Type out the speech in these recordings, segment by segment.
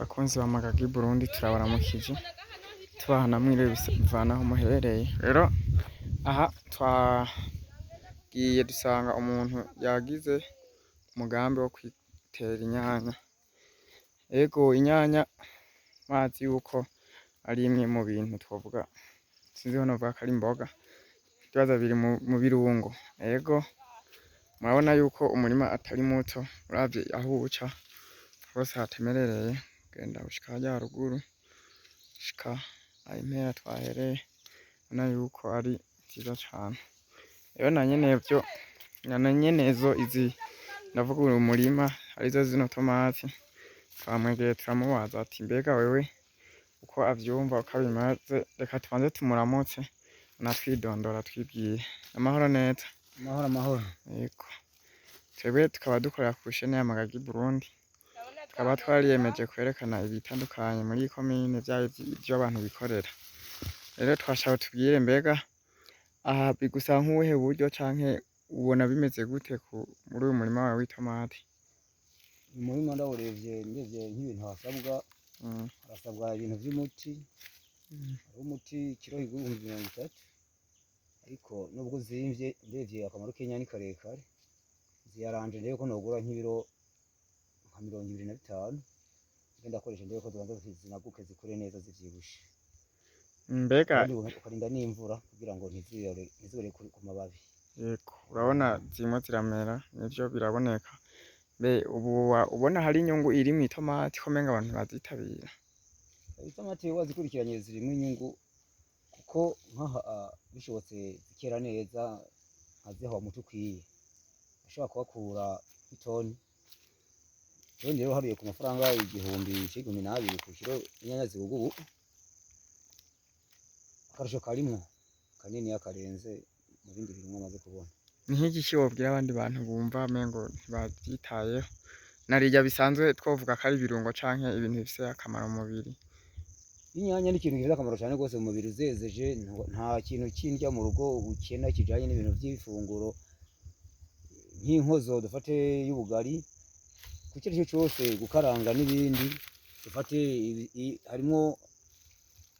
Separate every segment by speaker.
Speaker 1: Bakunzi ba Magagi Burundi, turabaramukije, tubaha na mwiriwe bivana aho muherereye. Rero aha twagiye dusanga umuntu yagize umugambi wo kwitera inyanya. Ego, inyanya murazi yuko ari imwe mu bintu twovuga, sinzi ko novuga ko ari imboga, ibibazo biri mu birungo. Ego, murabona yuko umurima atari muto, uravye aho uca hose hatemerereye, ugenda gushika harya haruguru, gushika aho impera twahereye, urabona yuko ari vyiza cane. Rero na nyenevyo, na nyenezo izi, ndavuga uyu murima, arizo zino tomati, twamwegereye turamubaza ati: "Mbega wewe uko avyumva, uko bimaze?" Reka tubanze tumuramutse anatwidondora, twibwire. Amahoro neza?
Speaker 2: Amahoro, amahoro.
Speaker 1: Yego, twebwe tukaba dukorera ku shene ya Magagi Burundi, tukaba twariyemeje kwerekana ibitandukanye muri iyi komine, vyaba ivyo abantu bikorera. Rero twashaka tubwire, mbega aha bigusaba nk'ubuhe buryo, canke ubona bimeze gute muri uyu murima wawe w'itomati?
Speaker 2: Uyu murima ndawuravye, ndevye nk'ibintu hasabwa, harasabwa ibintu vy'umuti. Hariho umuti ikiro igura 30,000, ariko nubwo uzimvye, ndevye akamaro k'inyanya ni karekare. Ziyaranje ndebe ko nogura nk'ibiro nka 25, ngende ndakoresha, ndebe ko zibanza zinaguke, zikure neza, zivyibushe.
Speaker 1: Mbega
Speaker 2: Kandi ukarinda n'imvura kugira ngo ntizibore ku mababi.
Speaker 1: Yego, urabona zirimo ziramera, nivyo biraboneka. Mbe ubu ubona hari inyungu iri mw'itomati, ko menga abantu bazitabira?
Speaker 2: Itomati wazikurikiranye zirimwo inyungu, kuko nkaha bishobotse zikera neza, nkaziha umuti ukwiye, ashobora kuhakura itoni. Itoni rero uharuye ku mafaranga 1000 canke 12,000 ku kiro inyanya zigurwa ubu, akarusho karimwo kaniniya karenze mu bindi birimwa maze kubona.
Speaker 1: Ni nk'igiki wobwira abandi bantu bumva mengo ntibavyitayeho, narirya bisanzwe twovuga ko ari ibirungo canke ibintu bifise akamaro mu mubiri?
Speaker 2: Inyanya ni ikintu gifite akamaro cane gose mu mubiri. Uzezeje, nta kintu c'indya mu rugo ukena kijanye n'ibintu vy'ifunguro, nk'inkozo dufate y'ubugari, kuco arico cose, gukaranga n'ibindi. Dufate harimwo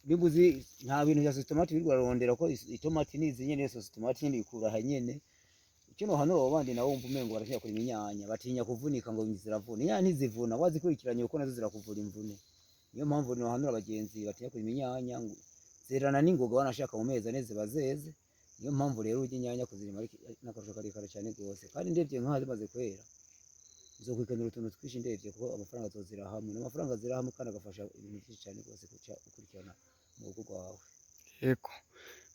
Speaker 2: nimbuzi, nta bintu vya sauce tomate wirirwa urarondera, ko itomati nizi nyene, sauce tomate nyene ikura aha nyene. Ico nohanura abo bandi nabo wumva umengo baratinya kurima inyanya, batinya kuvunika, ngo ziravuna. Inyanya ntizivuna wazikurikiranye, kuko nazo zirakuvura imvune. Niyo mpamvu nohanura abagenzi batinya kurima inyanya ngo zerana n'ingoga, wanashaka mu mezi 4 ziba zeze. Niyo mpamvu rero urya inyanya kuzirima ari n'akarusho karekare cane gose. Kandi ndevye nkaha zimaze kwera, nzokwikenura utuntu twinshi ndevye, kuko amafaranga azozira hamwe, n'amafaranga azira hamwe kandi agafasha ibintu vyinshi cane gose kuca ukurikirana mu rugo rwawe.
Speaker 1: Yego,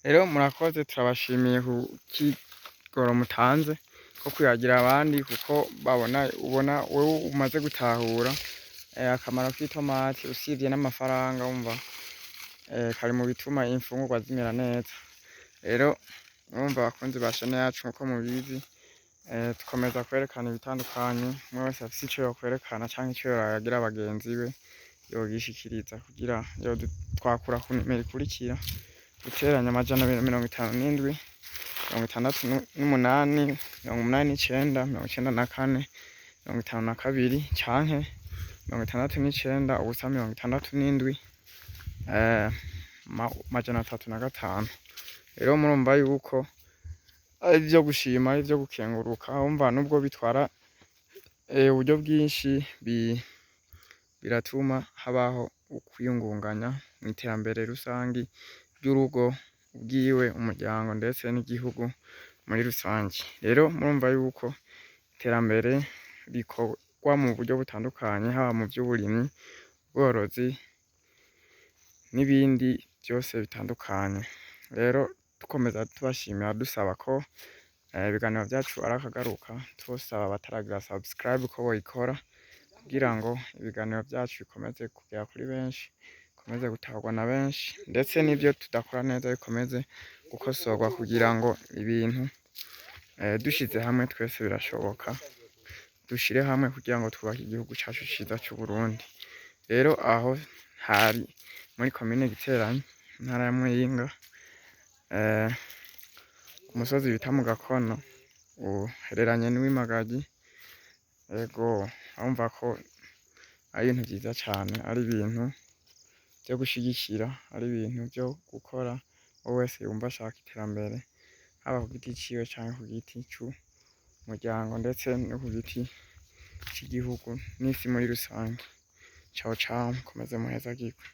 Speaker 1: rero murakoze, turabashimiye ku kigoro mutanze ko kuyagira abandi, kuko babona, ubona wewe umaze gutahura akamaro k'itomati, usibye n'amafaranga, wumva kari mu bituma imfungurwa zimera neza. Rero urumva, abakunzi ba chaîne yacu, nkuko mubizi, dukomeza kwerekana ibitandukanye. Umwe wese afise ico yokwerekana canke ico yoyagira bagenzi be, yogishikiriza kugira twakura ku nimero ikurikira: guteranya 257 68 89 94 52, canke 69 0 67 305. Rero murumva yuko ari ivyo gushima, ari ivyo gukenguruka. Wumva nubwo bitwara uburyo bwinshi, biratuma habaho ukwiyungunganya mw'iterambere rusangi ry'urugo bwiwe, umuryango, ndetse n'igihugu muri rusangi. Rero murumva yuko iterambere rikorwa mu buryo butandukanye, haba mu vy'uburimyi, ubworozi n'ibindi vyose bitandukanye. Rero dukomeza tubashimira, dusaba ko ibiganiro vyacu ari akagaruka. Tubasaba abataragira subscribe ko boyikora, kugira ngo ibiganiro vyacu bikomeze kugera kuri benshi, bikomeze gutahurwa na benshi, ndetse n'ivyo tudakora neza bikomeze gukosorwa, kugira ngo ibintu dushize hamwe twese birashoboka. Dushire hamwe kugira ngo twubake igihugu cacu ciza c'Uburundi. Rero aho hari muri komine Giteranyi, intara ya Muyinga, ku musozi bita mu Gakono, uhereranye n'uw'Imagagi. Ego, urumva ko ari ibintu vyiza cane, ari ibintu vyo gushigikira, ari ibintu vyo gukora uwo wese yumva ashaka iterambere, haba ku giti ciwe canke ku giti c'umuryango, ndetse no ku giti c'igihugu n'isi muri rusange. Ciao ciao, mukomeze muhezagirwe.